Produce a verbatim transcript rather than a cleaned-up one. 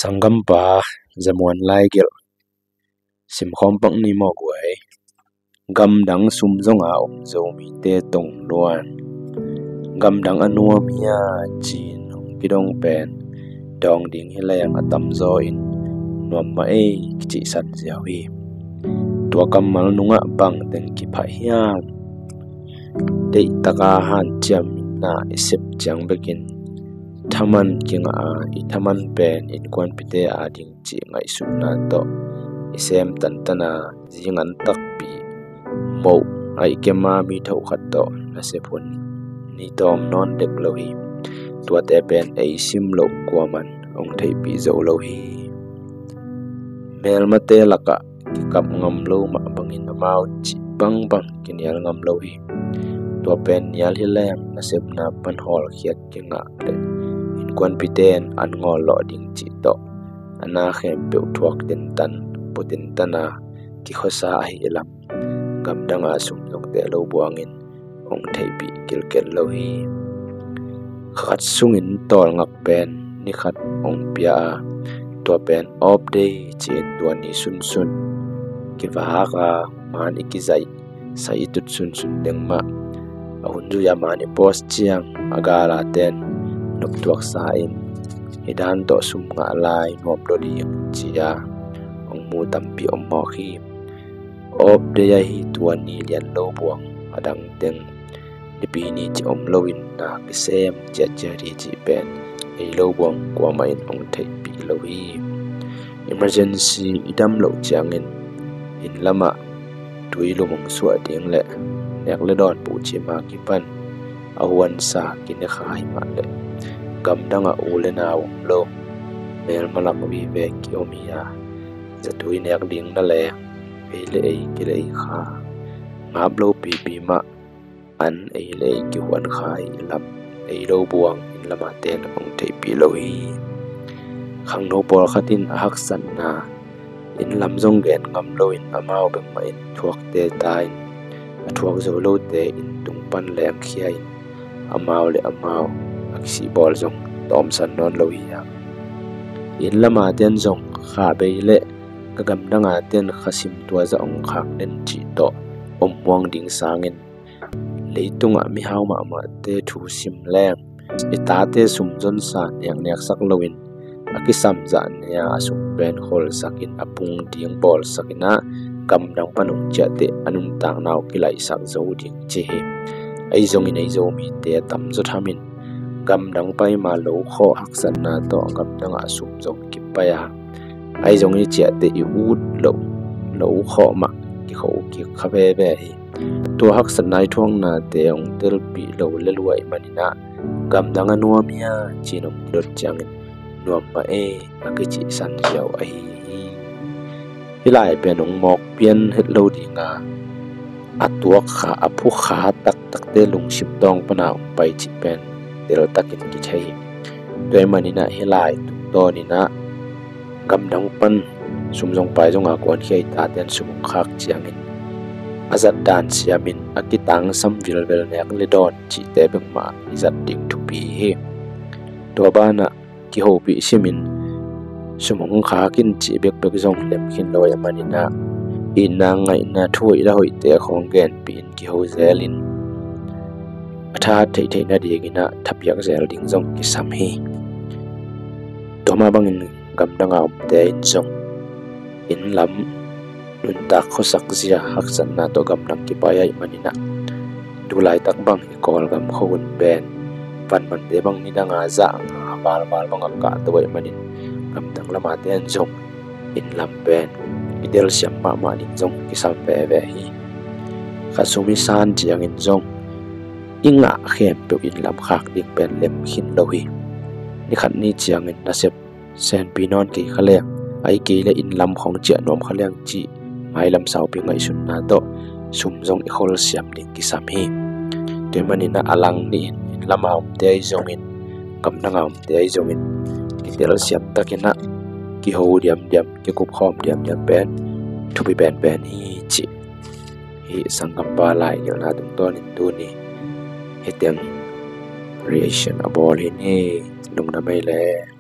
Tanggampa Zamuan Laigelh. Simkhawm pak ni mawk uh ei. Gamdang sum zonga om Zomite tongluan. Gamdang a nuam hia ci-in hong kidong pen dawng ding hi leng a tamzaw in nuam mah ei kicihsan ziau hi. Tua kammal nungah bang teng kiphah hiam? Deihtaka hanciamna i sep ciang bekin thaman kingah a, i thaman pen innkuanpite ading cih ngaihsutna tawh i sem tantan a, zingan takpi moh a i kem a mi thokhat tawh nasep hun ni tawm nawn dek lo hi. Tuate pen ei sim loh kuaman hong theihpih zo lo hi. Melmate lakah kikap ngam lo mah bangin amau cih bangbang kinial ngam lo hi. Tua pen nial hi leng nasepna pan hawlkhiat kingah le innkuanpite in an ngawl lawh ding cih tawh a na khempeuh thuak tintan, pu tintan a kikhuasa ahi lam gamdanga sum zongte lo buangin hong theihpih kilkel lo hi. Kha khat sungin tawlngak pen ni khat hong pia a, tua pen off day ci-in tua ni sunsun kivak a, man i kizaih, sai i tut sunsun teng mah a hun zui a man i post ciang a gala ten noptuaksa in hi dan tawh sum ngah lai nuam lo ding ci-a hong mu tampi om mawk hi. Off day ahi tua ni lian lo buang a dang teng nipi ni ci om loin na kisem ciatciat hi cih pen ei lo buang kuamah in hong theihpih lo hi. Emergency i dam loh ciangin inn lamah tui lum hong suah ding le nek le dawn puhcim a kipan a huansa kine kha hi mah le gamdangah u le nau om lo melma lak vive kiom hi a, zatui nek ding na leng ei le ei kilei kha ngap lo pipi mah an ei le ei kihuan kha hi lam ei lo buang inn lama ten hong theihpih lo hi. Khangno pawlkhat in a haksatna inn lam zong gen ngam loin amau bek mah in thuakte ta in a thuak zo lote inn tung pan lengkhia in amau le amau a kisih bawl zong tawmsan nawn lo hi a, inn lama ten zong kha bei le ka gamdanga ten kha sim tua zah hong khak den cih tawh om muang ding sangin leitungah mihau mahmahte thu sim leng i tate sum zonsa neknek sak loin a kisam zah nei a, a sum pen kholsakin a pung ding bawlsakin ah gamdang pan hong ciahte a nuntakna uh kilaihsak zo ding ci hi. Ahi zongin ei Zomite a tamzaw thamin gamdang pai ma lo khawh haksatna tawh gamdangah a sum zong kipai a, ahi zongin i ciahte i ut loh lo khawh mah kikho kik kha veve hi. Tua haksatna i thuaknate hong telpih lo le luai manin ah gamdang a nuam hia ci-in hong kidot ciangin nuam mah ei a kicihsan ziau ahi hi. Hih lai pen hong mawk pian het lo ding a, a tuak kha a phu kha taktakte lungsim tawng pana hong pai cih pen teltakin kithei hi. Tua ahih manin ah hih lai tungtawnin ah gamdang pan sum zong pai zonga kuankhia i taten sum hong khak ciangin a zat dan siamin a kitangsam vilvel nek le dawn cihte bek mah i zat ding thupi hi. Tua banah kihopih simin sum hong khak in cih bekbek zong lemkhin lo ahih manin ah itna ngaihna thu hoih la hoihte khawng genpih in kiho zelin a tha theihtheih nadingin ah thapiak zel ding zong kisam hi. Tua mah bangin gamdanga omte in zong inn lam nuntak khuasak zia haksatna tawh gamdang kipai ahih manin ah tu laitak bang i Kawlgam khuahun pen vanmante bang nidanga zah nga valval bang a kahto ahih manin gamdang lama ten zong inn lam pen i telsiam mahmah ding zong kisam veve hi. Kha sum i san ciangin zong i ngah khempeuh inn lam khak ding pen lemkhin lo hi. Ni khat ni ciangin nasep senpi nawn kei kha leng, ahih kei leh inn lam khawng ciah nuam kha leng cih mailam saupi ngaihsutna tawh sum zong i kholsiam ding kisam hi. Tua ahih manin ah a lang nihin inn lama omte ahi zongin gamdanga omte ahi zongin kitelsiam takin ah kiho diamdiam, kikup khawm diamdiam pen thupi penpen hi cih hih sanggampa laigelhna tungtawnin tuni hih teng reaction a bawl hi ni. Lungdam ei le.